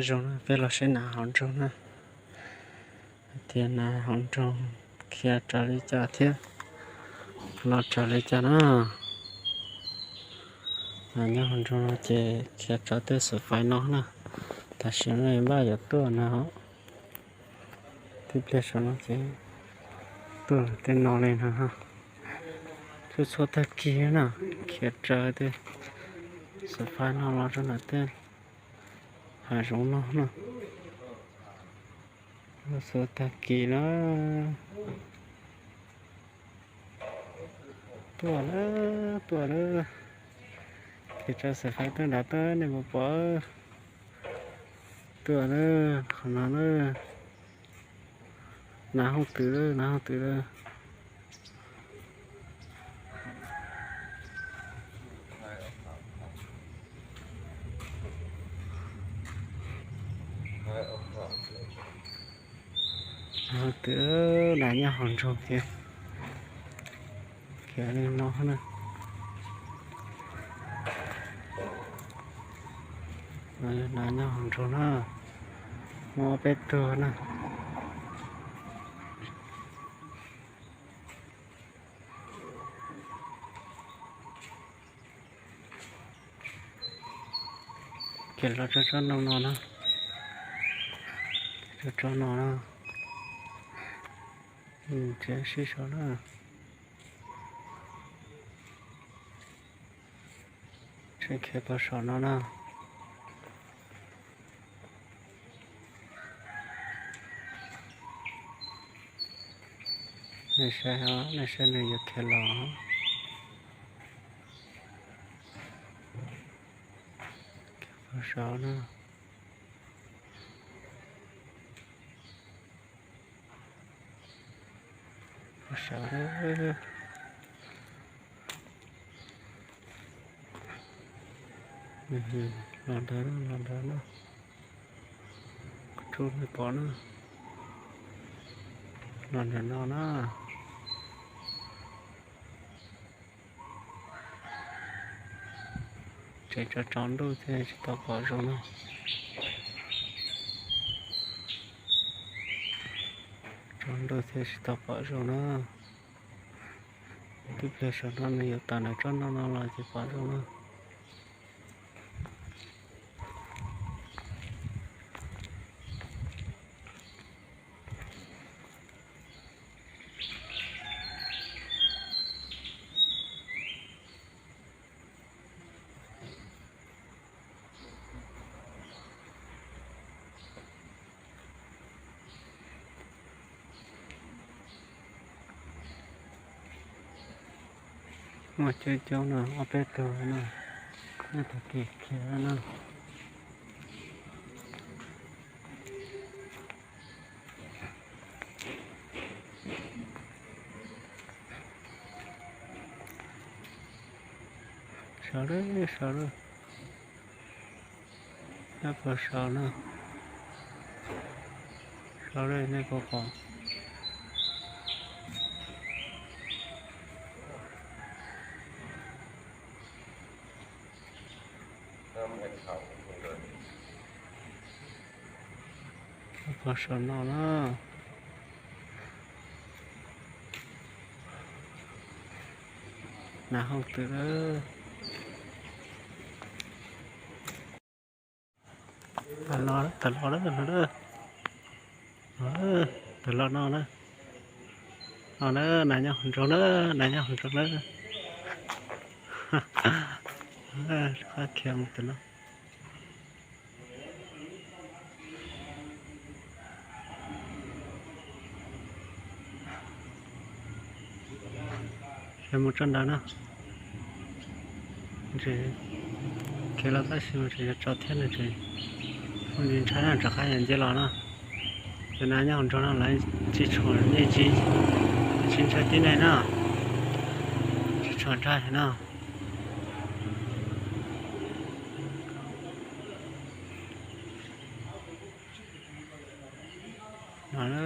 Zoo na, peb los saib nas hauv nroog na, hais tias nas hauv nroog khiav raws li cas thiab los raws li cas na. Nas nyob hauv nroog no ces khiav raws tej xav fais no na. Tam sim no npaj yuav tuaj na, tib pliag saum no ces tuaj tej no li no. Txhua txhua tag kis na, khiav raws tej xav fais no los rau ntawm tej hav zoov no na. Txhua tag kis na. Tuaj lawm, tuaj lawm. Khiav raws xav fais tuaj nrad tuaj nej puas pom. Tuaj lawm, qhov no na. Nas hooj twm lawm, nas hooj twm lawm. Nas hooj twm, nas nyob hauv nroog ces khiav li no na. Nas nyob hauv nroog na, muaj ob peb tug na. Ces los rau tsob no no na, rau tsob no na, tseem sib sau na. Tseem khiav pog saum no na. Nej saib, nej saib nws yuav khiav los. Khiav pog saum na. Pog saum. Los ntawd, los ntawd na. Tsuj nej pom na. Los ntawm no na. Tseem tso tsaus ntuj thiaj tsis tau pom zoo na. Tsaus ntuj thiaj tsis tau pom zoo na. Twb pliag saum no nws yuav tawm ntawm tsob no no los ces pom zoo na. Muaj coob coob no, ob peb tug no, nej tag kis khiav no. Sawv lawm, sawv lawm. Nyob puag saum no. Saum no nej puas pom? Nyob puag saum no na. Nas hooj twm lawm. Tawm los, tawm los lawm no. Tawm los no na. No na, nas nyob hauv nroog na, nas nyob hauv nroog na. Rov qab khiav mus tim no. Khiav mus tsob ntawd na. Ntshe khiav los tab sis mas tseem yuav tso thiab no ces, ntsis ntshai na, rov qab yam nce los na. Cov nas nyob hauv nroog no lawv tsis tshua, yeej tsis, tsis ntshai tib neeg na, tsis tshua ntshai no. No na.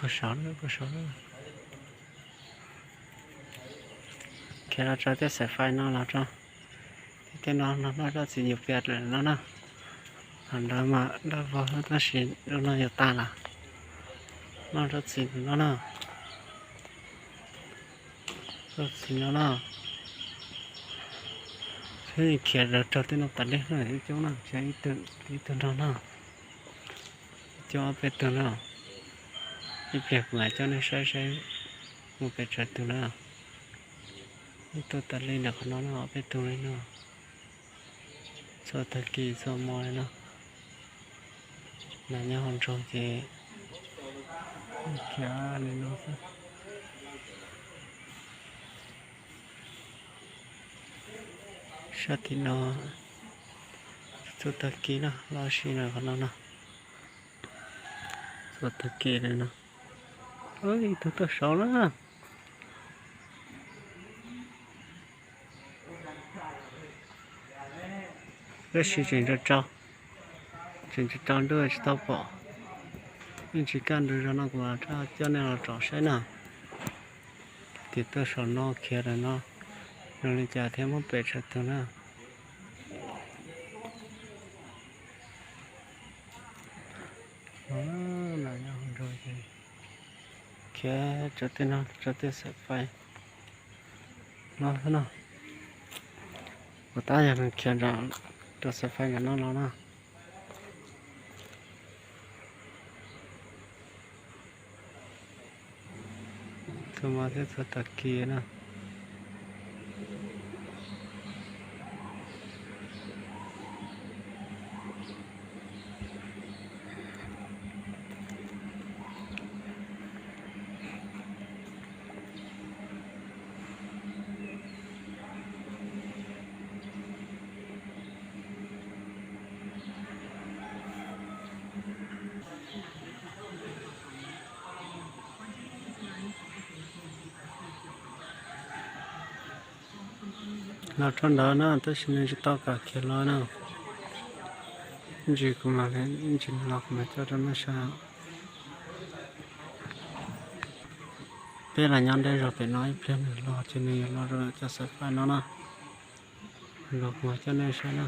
Puag saud, puag saud. Khiav los txog tej xaim fais no los txog tej no no noj tsob txiv nyuj pias lawm no na. Ho ntawd mas dawb vog tab sis lub no yuav tag lawm. Noj tsob txiv no na. Tsob txiv no na. Thiab khiav los txog tej no tas li na, ib coob na, ib tug nrog no. Ib coob ob peb tug na. Ib pliag kuv mam coj nej saib saib mus pem tsawg tug na. Ib tug tas li ntawm qhov no na, ob peb tug li no. Txhua tag kis txhua hmo li no. Nas nyob hauv nroog ces khiav li no xwb. Sab tim no txhua tag kis na, los sis na qhov no no. Txhua tag kis li no. Ib tug tuaj saud na. Tab sis tseem tsaus tsaus, tseem tsaus tsaus ntuj tsis tau pom. Yeej tsis kaj ntug zog no kuv mam coj nej los tsom saib na. Tias tuaj saum no khiav lawm no, zoo li cas thiab muab pem tsawg tug na. Khiav rau tej no, rau tej xaim fais no xwb no. Puas tab yog nws khiav nram rau xaim fais ntawm no los na. Txhua hmo thiab txhua tag kis na. Los rau ntawd na, tab sis nws tsis tau kam khiav los na. Ntsis kuv mam li, ntsis los kuv mam coj rau nej saib. Peb los nyob deb zog pem no, ib pliag nws los ces nws yuav los rau cov xaim fais no na. Los kuv mam coj nej saib na.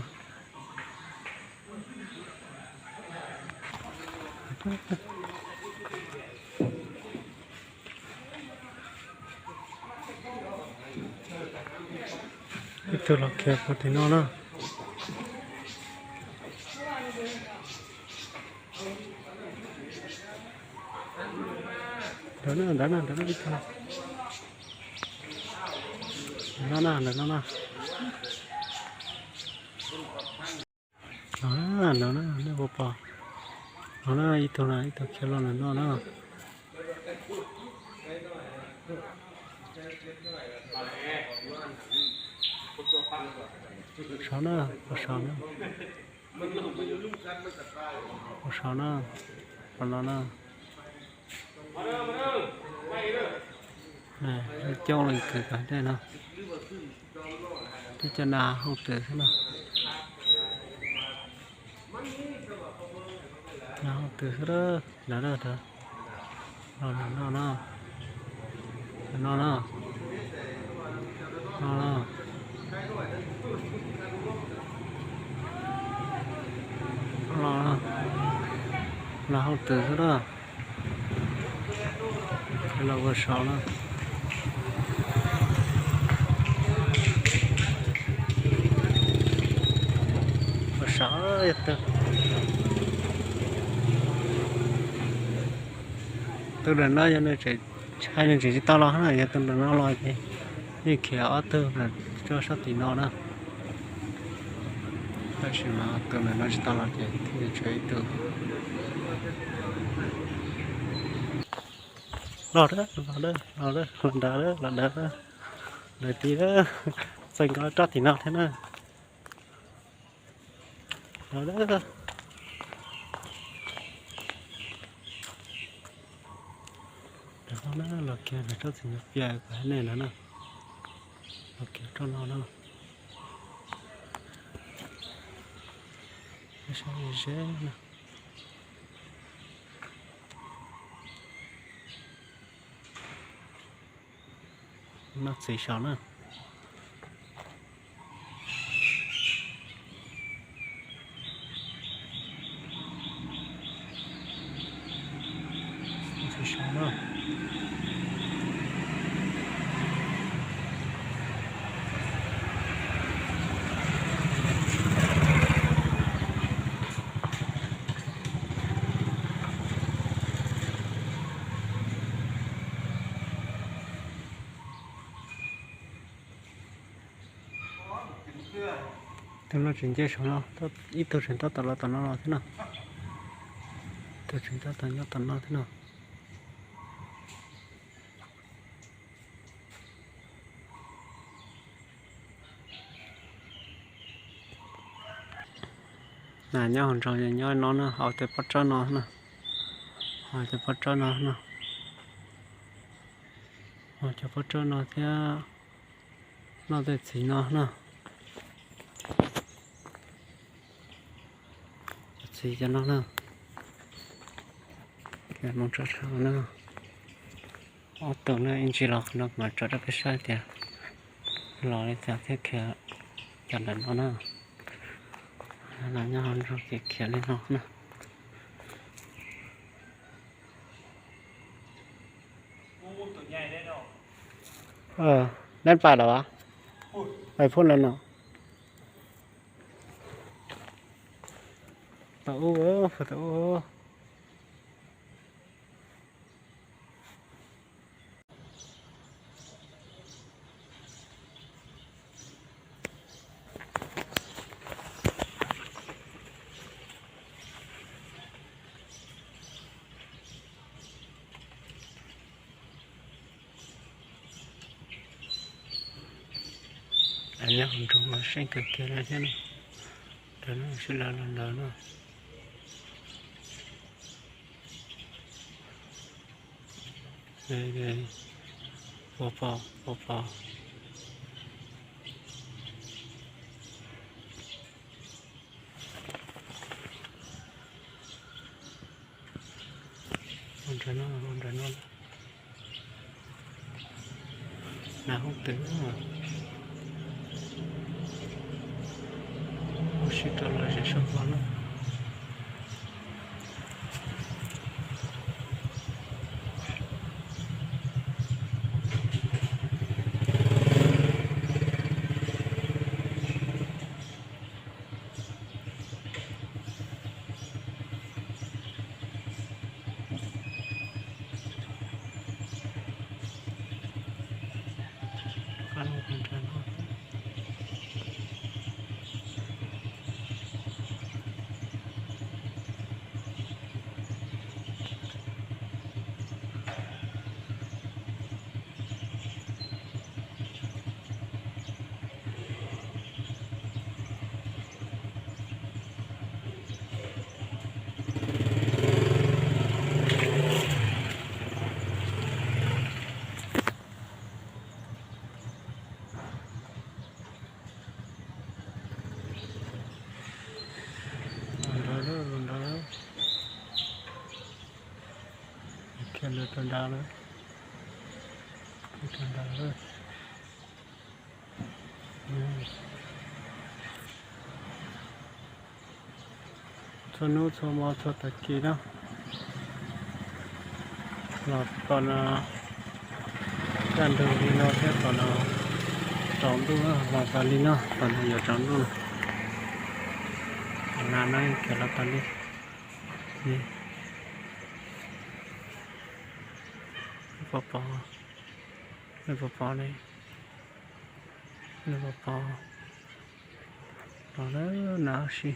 Ib tug los khiav puag tim no na. Ntawd na, ntawd na, ntawd na, ib tug. Ntawm no na, ntawm no na. No na, no na, nej puas pom? No na, ib tug na, ib tug khiav los ntawm no na. Saum na, puag saum na. Puag saum na, qhov no na. Coob leej kawg dej no. Twb cov nas hauj twm xwb na. Nas hauj twm xwb na. Ntawd na, ntawd. Los no na. No na. No na. Los na. Nas hauj twm xwb na. Los puag saum na. Puag saum yog tus, tus ntawm no yog nws tseem, ntshai nws tseem tsis tau los na, yog tus ntawm no los ces yeej khiav ob tug rau sab tim no na. Tab sis mas tus ntawm no tsis tau los ces thiaj li tshuav ib tug. Los, los, los, los nrad, los nrad, los nrad, lawv tib txawj nkaus rab tim no thiab na. Los na, los kiag ntawm tsob txiv nyuj pias kuv hais nej ntawd na. Los kiag rau no na. Saib ze na. Noj txiv saud na. Txiv saud na. Tus no tseem nce saum no, ib tug tseem tab tom los tom no los thiab no. Ib tug tseem tab tom nyob tom no thiab no. Nas nyob hauv nroog nyob no na, hauv tej pob tsob no na, hauv tej pob tsob no na, hauv cov pob tsob no thiab, noj tej txiv no na. Cov txiv cov no na, mus tso tshaj no. Ob tug no ib ntsis los qhov no kuv mam tso rau peb saib tias los li cas thiab khiav cov ntawm no na. Nas nyob hauv nroog ces khiav li no na. Neb pais lawm as? Pais phuaj lawm no. Tau ub, tau ub. Nyob hauv nroog mas seej kawg kiag li thiab. Ntawd no sib law los ntawd no. Pos pos pos pos. Ua nrad no, ua nrad no. Nas hoob twm. Ua si rau los zem sab hmo na. Los nrad lawm, los nrad lawm. Khiav lawm rau nrad lawm. Khiav rau nrad lawm. Txhua hnub txhua hmo txhua tag kis na, los tom no kaj ntug li no thiab tom no tsaus ntuj na, los tas li no tom no yuav tsaus ntuj na. Nas no khiav los tas li. Pos pos, pos pos li, pos pos. Los lawm nas ua si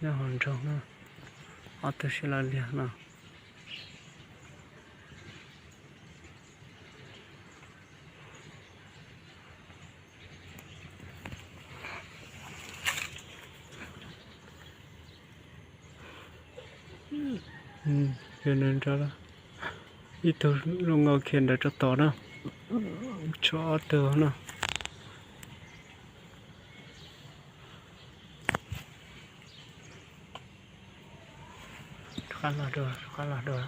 nyob hauv nroog no, ob tug sib law liag no. Ib tug zoo nkaus khiav ntawd rau tod na, tshuav ob tug na. Rov qab los dua, rov qab los dua.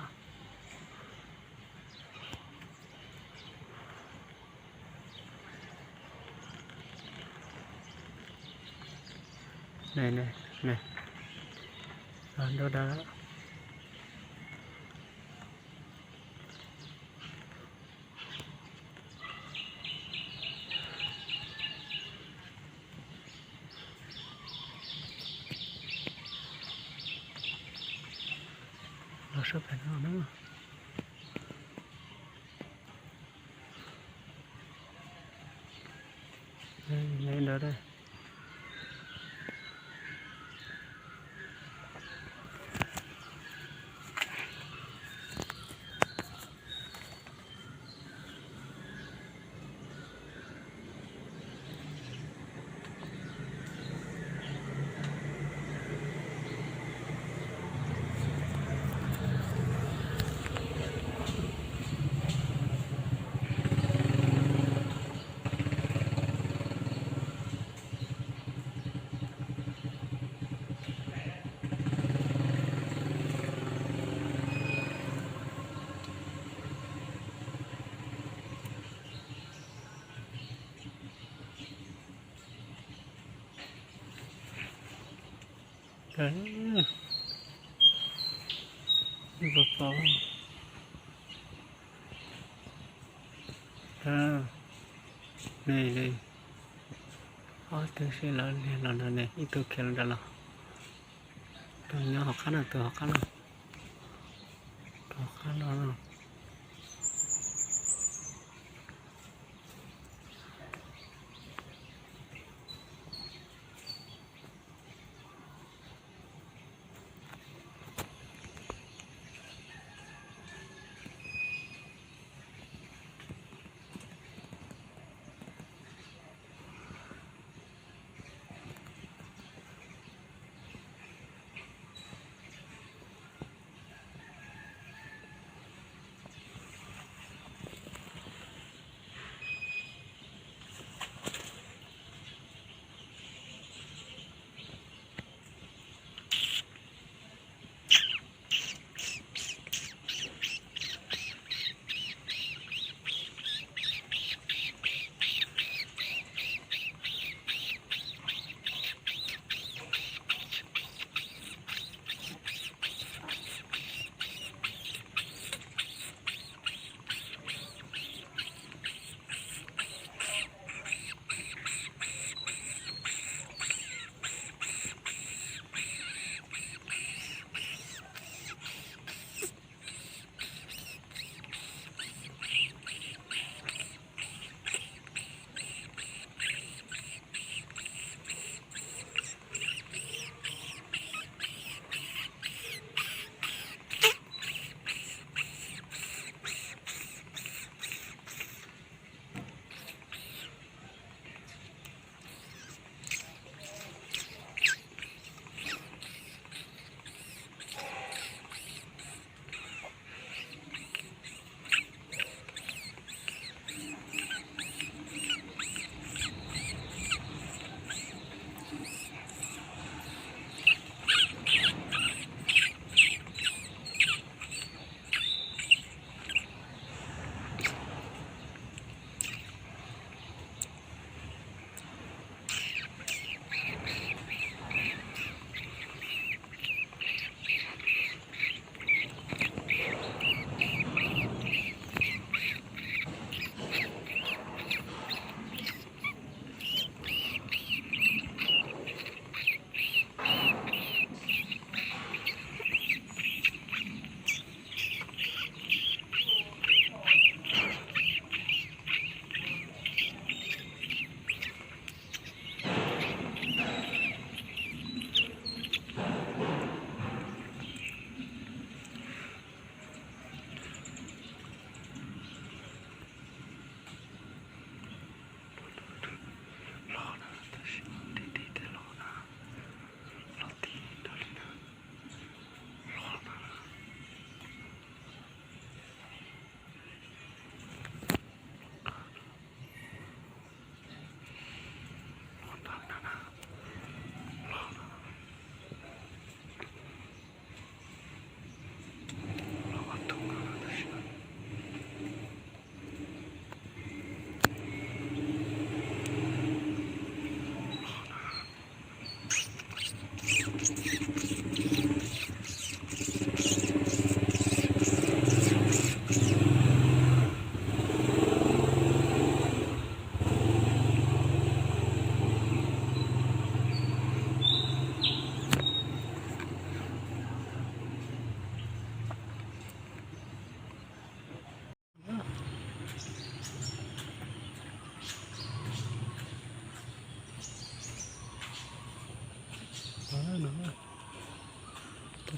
Ne, ne, ne, los nrau da. Los sab pem no na. Ntawd. Ib puas pom. Ne, ob tug sib law liag los no ne, ib tug khiav los nram los. Tus nyob hauv qab no, tus hauv qab no. Tus hauv qab no.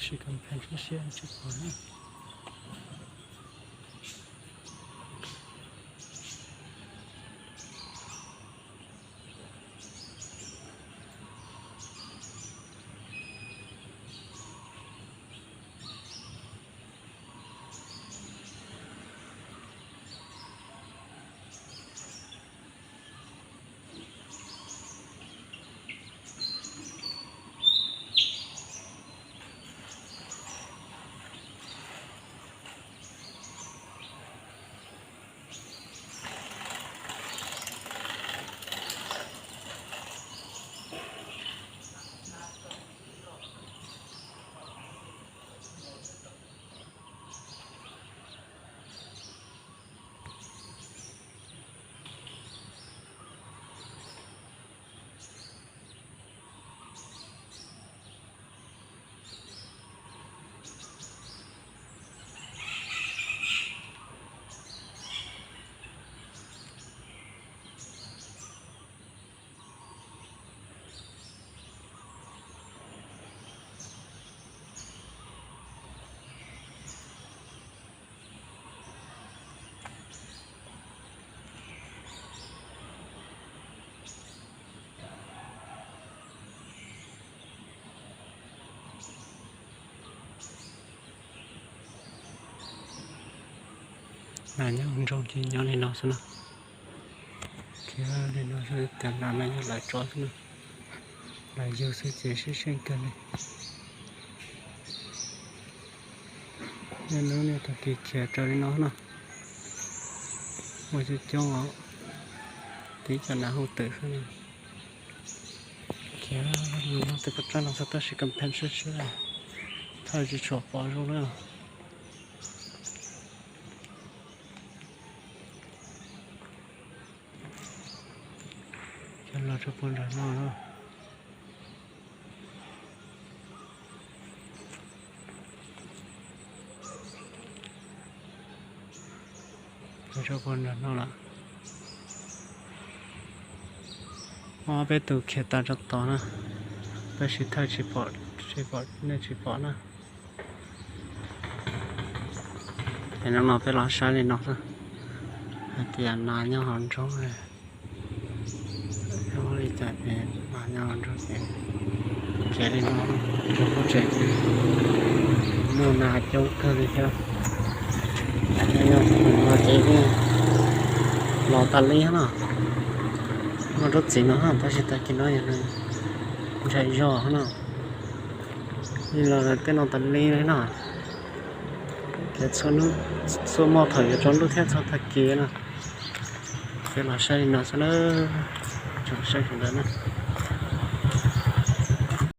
Tab sis kam phees siab siab tsis pom na. Nas nyob hauv nroog ces nyob li no xwb na. Khiav li no xwb, tas nas no yog lawv tso xwb na. Lawv yug xwb ces sib seej kawg li. Niaj hnub niaj tag kis khiav raws li no na. Muaj coob coob os, tib cov nas hu twm xwb na. Khiav li no tej pov tsab no xwb tab sis kam phees siab siab, thawj tsis tshua pom zoo na. Khiav los rau puag nram no na. Rau puag nram no lawm. Ob peb tus khiav tas rau tod na, tab sis thawj tsis pom, tsis pom, nej tsis pom na. Es hnub no peb los saib li no xwb, hais tias nas nyob hauv nroog, ua li cas ces nas nyob hauv nroog ces khiav li no rau qub tsev ces muaj nas coob kawg li thiab. Nyob no ces los tas li no, muaj rab txiv no tab sis tag kis no yog nws ntshai zog no. Li los tej no tas li li no. Ces txhua hnub, txhua hmo thaum yuav tsaus ntuj thiab txog tag kis no, peb los saib li no xwb na. Tsoom saib sawv daws na.